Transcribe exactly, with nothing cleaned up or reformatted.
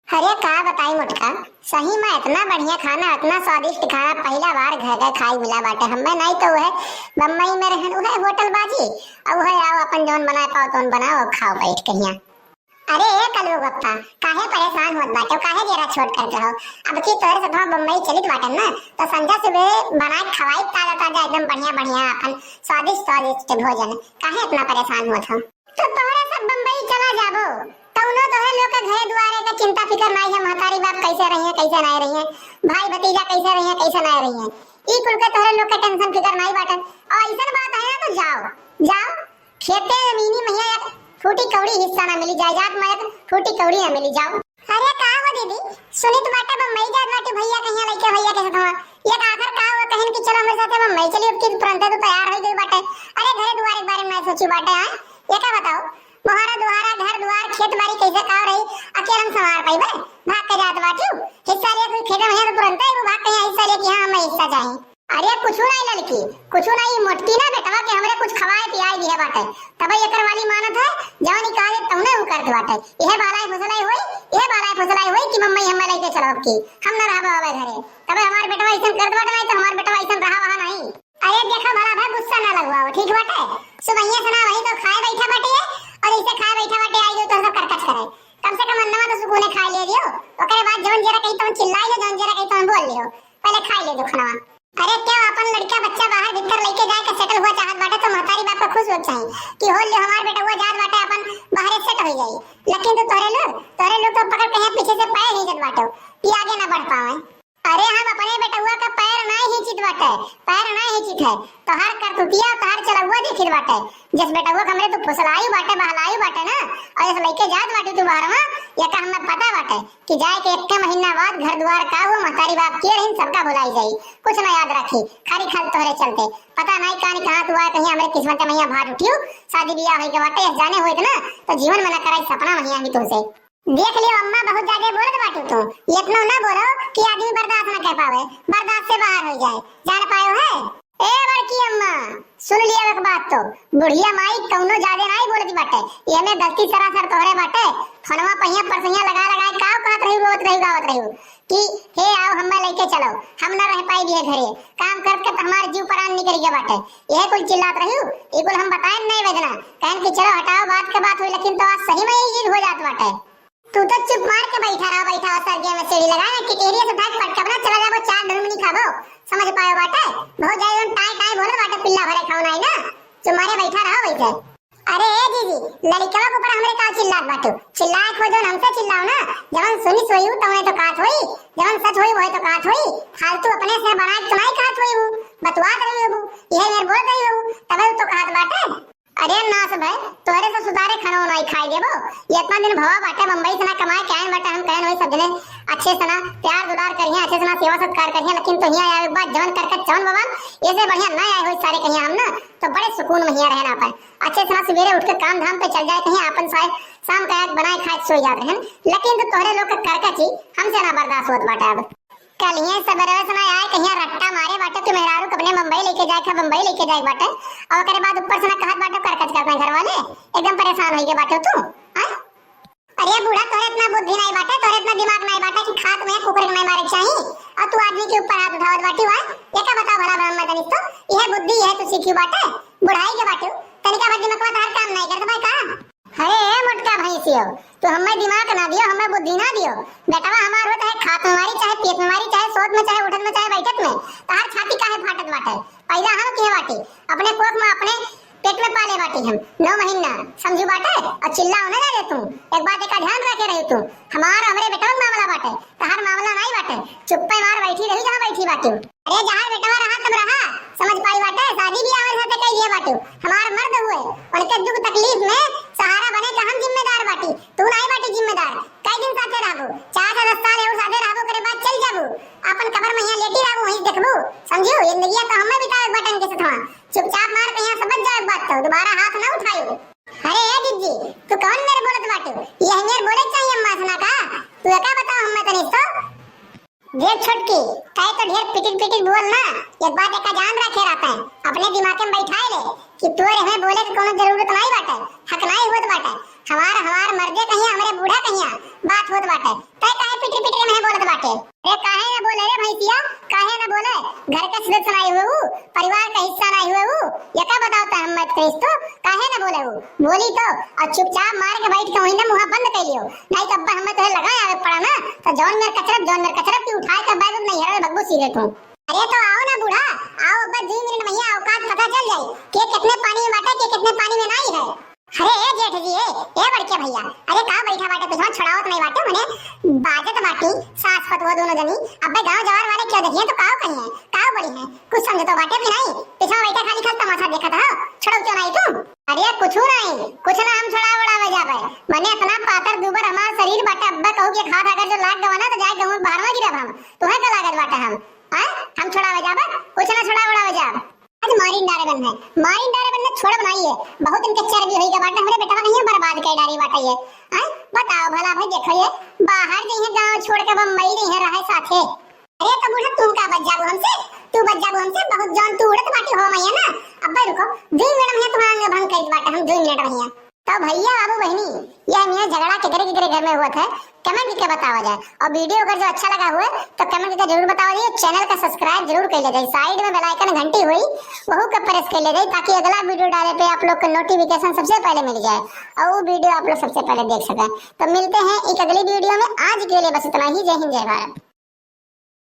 अरे का बताई मोटका, सही में इतना बढ़िया खाना, इतना स्वादिष्ट खाना पहिला बार घर का खाई मिला बाटे। हमें नाहीं तो उहे बम्बई में रहन, उहे होटल बाजी, अउ उहे आओ अपन जौन बनाए पाओ तौन बनाओ अउ खाओ बैठ के हियाँ। अरे ए कलुआ बप्पा, काहे परेशान होत बाटे, काहे जियरा छोट करत हो? अब की तोहरे से हम बम्बई चलित बाटन ना, तो संझा सुबह बनाए खवाई ताजा ताजा एकदम बढ़िया बढ़िया अपन स्वादिष्ट स्वादिष्ट भोजन, काहे इतना परेशान होत हो? तो तोहरे सब बम्बई चला जाबो, तउनो तोहरे लोग के घरे दुआरे का चिंता फिकर नाहीं है, महतारी बाप कैसे रही है, कैसे नाहीं रही है, भाई भतीजा कैसे रही है, कैसे नाहीं रही है, ई कुल के तोहरे लोग के tension फिकर नाहीं बाटे। और ऐसन बात है ना तो जाओ, जाओ, खेते में मीनी महिया एक फूटी कौड़ी हिस्सा ना मिली, जायदाद में एक फूटी कौड़ी ना मिली, जाओ। अरे का हो दीदी, सुनित बाटे बम्बई जात बाटे भैया कहिया लइके भैया के साथ, एक आखिर का हो कहन कि चलो हमरे साथे बम्बई चली, अब की तुरंते तो तैयार हो गई बाटे। अरे घरे दुआरे के बारे में नाहीं सोची बाटे, हाँ? ये का बताओ, मोहारा दुआरा, घर दुआर, खेत बारी कैसे का रही, अकेले हम संभाल पाइबे? भाग के जात बाटिउ, हिस्सा लिए कोई खेते में है तो तुरंते वो भाग के यहाँ हिस्सा लिए कि हाँ हमें हिस्सा चाही। अरे कुछु नाहीं ललकी, कुछु नाहीं, मोटकी ना बेटवा के हमरे कुछ खवाए पियाए दिहे बाटे, तबे एकर वाली मानत है, जवन ई कहे तउने उ करत बाटे। इहे बालाई फुसलाई होई, इहे बालाई फुसलाई होई कि मम्मी हमें लइके चलो अब की, हम ना रहबो अब घरे। तबे हमार बेटवा ऐसन करत बाटे, नाहीं तो हमार बेटवा ऐसन रहा वहा नाहीं। अरे देखा भला भाई गुस्सा ना लगवाओ, ठीक बाटे? सुबहिया से ना वही तो खाए बैठा बाटे और ऐसे खाए बैठा बाटे आई गई तो सब करकच करे। कम से कम अन्नवा तो सुकूने खाए ले लियो, ओकरे बाद जवन जरा कहीं तवन चिल्लाई लियो, जवन जरा कहीं तवन बोल लियो, पहले खाए ले दो खाना। अरे क्या अपन लड़का बच्चा बाहर भीतर लेके जाए के सेटल हुआ चाहत बाटे तो महतारी बाप का खुश हो चाही कि हो लियो हमार बेटवा जात बाटे अपन बाहरे सेट हो जाई, लेकिन तो तोरे लोग, तोरे लोग तो पकड़ के यहाँ पीछे से पैर ही जत बाटो कि आगे ना बढ़ पावे। अरे हम अपने बेटवा का पैर नाहीं हिचित बाटे, पैर नाहीं हिचित है, तोहार करतुतिया, तोहार चलउआ देखित बाटे। जिस बेटवा के हमरे तू फुसलायु बाटे, बहलायु बाटे ना, और जिस लइके जात बाटे तू बाहर में, ये का हमें पता बाटे कि जाए के एक महीना बाद घर दुआर का हुआ, महतारी बाप के रही, सबका भुलाई जाई, कुछ ना याद रखी, खाली खाली तोहरे चलते। पता नाहीं कानी कहाँ तू आए, कहीं हमरे किस्मत में यहाँ भाट उठियो, शादी बियाह होई के बाटे, यस जाने होइत ना, तो जीवन में ना कराई सपना महिया भी तुमसे। देख लियो अम्मा, बहुत ज्यादा बोलत बाटू तू। इतना ना बोलो कि आदमी बर्दाश्त ना कर पावे, बर्दाश्त से बाहर हो जाए, जान पायो है? ए बड़की अम्मा, सुन लिया एक बात तो, बुढ़िया माई कौनो ज्यादा नाहीं बोलत बाटे, ये में गलती सरासर तोहरे बाटे। फोनवा पहिया परसैया लगा लगा के काव कहत रही, रोवत रही, गावत रही कि हे आओ हमें लेके चलो, हम ना रह पाई दिए घरे, काम करत करत हमार जीव परान निकल गया बाटे, यह कुल चिल्लात रही। ये कुल हम बताए नहीं वेदना, कहन कि चलो हटाओ, बात के बात हुई, लेकिन तो आज सही में यही चीज हो जात बाटे। तू तो चुप मार के बैठा रहा, बैठा रहा, सरगे में सीढ़ी लगा ना, टिटहरिया से भाग पटकब ना, चला जाबो, चार ढुलमुनी खाबो, समझ पायो बाटे? बहुत ज्यादा टाई टाई बोलत बाटे, पिल्ला भरे खाओ नाहीं ना, चुप मारे बैठा रहा वैसे। अरे ए दीदी, लड़िकवा के ऊपर हमरे का चिल्लात बाटू? चिल्लाए खो जौन हमसे चिल्लाओ ना, जवन सुनी सोई तवने तो कहत होई, जवन सच होई वही तो कहत होई, फालतू अपने से बनाए तो नाहीं कहत होई, वो बतवात रही हो, यह मेर बोल रही हो, तबे तो कहत बाटे। अरे नास भय, तोहरे से सुधारे खाना उना ही खाई देबो। ये इतना दिन भवा बाटे, बम्बई से ना कमाए के आए बाटे, हम कहन वही सब जने अच्छे से ना प्यार दुलार करिए, अच्छे से ना सेवा सत्कार करिए, लेकिन तो हियाँ आवे के बाद जवन करके चौन बबन, ये से बढ़िया ना आए हो सारे कहीं हम ना, तो बड़े सुकून में हियाँ रहना पाए। अच्छे से ना सवेरे उठ के काम धाम पे चल जाए, कहीं अपन साए शाम का बनाए खाए सो जाते हैं, लेकिन तो तोहरे लोग का करकची हमसे ना बर्दाश्त होत बाटे अब। कलिए सबेरे से ना आए, कहिया रट्टा मारे बाटे कि मेहरारू के अपने बम्बई लेके जाए के, बम्बई लेके जाए के बाटे। और ओकरे बाद ऊपर से ना कहत बाटे करकच करते हैं घर वाले, एकदम परेशान होई के बाटे तू, हाँ? अरे बूढ़ा, तोरे इतना बुद्धि नहीं बाटे, तोरे इतना दिमाग नहीं बाटे कि खात में कुकुर के नहीं मारे के चाही, और तू आदमी के ऊपर हाथ उठावत बाटी हुआ। ये का बताओ भला ब्रह्म तनिक तो, यह बुद्धि यह तू सीखी बाटे, बुढ़ाई के बाटे, तनिका भर दिमाग में हर काम नहीं करत भाई का? अरे ए मोटका भैंसियो, तू हमें दिमाग ना दियो, हमें बुद्धि ना दियो। बेटवा हमार होत है खात में मारी, चाहे पियत में मारी, चाहे सोत में, चाहे उठत में, चाहे बैठत में, तहार छाती काहे फाटत बाटे? पैदा हम किहे बाटी, अपने कोख में, अपने पेट में पाले बाटी हम नौ महीना, समझू बाटे? और चिल्लाओ ना जादे तू, एक बात का ध्यान रखे रही तू, हमार हमरे बेटवा के मामला बाटे, तहार मामला नाई बाटे, चुप्पे मार बैठी रही जहाँ बैठी बाटी। अरे जहाँ बेटवा रहा तब रहा, समझ पाई बाटे, शादी भी हमारे साथे कई दिए बाटू। हमार मर्द हुए, उनके दुख तकलीफ में सहारा बने का हम जिम्मेदार बाटी, तू नाई बाटी जिम्मेदार। कई दिन साथे रहबू, चार से दस साल और साथे रहबू, करे बाद चल जाबू, अपन कबर में यहाँ लेटी रहबू, वहीं देखबू, समझियो? जिंदगिया तो हमें बितावे बटन के सथवा। चुपचाप मार के यहाँ समझ जाए बात, तो दोबारा हाथ ना उठायो। अरे ए दीदी, तू कौन मेरे बोलत बाटू? ये हमें बोले चाहिए अम्मा से ना का? तू एका बताओ हमें तनी तो। देख छोटकी, तय तो ढेर पिटिक पिटिक बोल ना, एक बात एका जान रखे रहता है, अपने दिमाग में बैठाए ले कि तोरे हमें बोले के कोनो जरूरत नहीं बाटे, हक नहीं होत बाटे। हमार, हमार मर्दे कहिया, हमरे बूढ़ा कहिया बात होत बाटे, तै काहे पिटरी पिटरी में बोलत बाटे? अरे काहे ना बोले रे भैंसिया, काहे ना बोले? घर का सदस्य नाई हुए ऊ, परिवार का हिस्सा नाई हुए ऊ, ये का बताओ तो हम मत करिस तो, काहे ना बोले ऊ? बोली तो, और चुपचाप मार के बैठ के वहीं ना मुँह बंद कर लियो, नहीं तो अब्बा हमें तोहे लगा आवे पड़ा ना, तो जौन मेर कचरब, जौन मेर कचरब की उठाए के बैग नहीं हरा बग्गू सीधे तू। अरे तो आओ ना बूढ़ा, आओ अब्बा, दो मिनट में यहाँ औकात पता चल जाए, के कितने पानी में बाटे, के कितने पानी में नहीं है। अरे ए जेठ जी, ए, ए बड़के भैया, अरे का बैठा बाटे, पिछवा छुड़ावत नहीं बाटे, मने बाजत बाटी सास पतोह दोनों जनी। अबे गांव जवार वाले क्या देखिए तो काव कही है, काव बड़ी है, कुछ समझ तो बाटे भी नहीं। पिछवा बैठा खाली खाली तमाशा देखत हो, छुड़ाव क्यों नहीं तू? अरे कुछ नहीं, कुछ ना, हम छुड़ा उड़ावे जाबे, मने इतना पातर दुबर हमार शरीर बाटे, अब्बे कहू के खात अगर जो लाग गवा ना तो जाए गहूं बाहर में गिरब हम, तुम्हें का लागत बाटे हम, हैं? हम छुड़ावे जाबे, कुछ ना छुड़ा उड़ावे जाब। आज मारिन डारे बन है, मारिन डारे बन ने छोड़ बनाई है। बहुत इनके चर्बी होई के बाटे, हमरे बेटवा कहीं बर्बाद कर डारी बाटे ये। आय, बताओ भला भाई, देखो ये बाहर जइहे, गांव छोड़ के बम्बई जइहे रहे साथे। अरे तो बूढ़ा, तू का बच जाबू हमसे? तू बच जाबू हमसे? बहुत जौन तू उड़त बाटी हो मैया ना। अब्बे रुको, दो मिनट में तुम्हारा अंग भंग कर बाटे हम, दो मिनट भैया। तो भैया, बाबू, बहिनी, यह नियर झगड़ा केकरे केकरे घर में हुआ था, कमेंट करके बतावा जाए। और वीडियो अगर जो अच्छा लगा हुआ तो कमेंट करके जरूर बतावा जाए। चैनल का सब्सक्राइब जरूर कर ले जाए, साइड में बेल आइकन घंटी हुई, वहू का प्रेस कर ले जाए, ताकि अगला वीडियो डाले पे आप लोग को नोटिफिकेशन सबसे पहले मिल जाए और वो वीडियो आप लोग सबसे पहले देख सकें। तो मिलते हैं एक अगली वीडियो में, आज के लिए बस इतना ही। जय हिंद, जय भारत।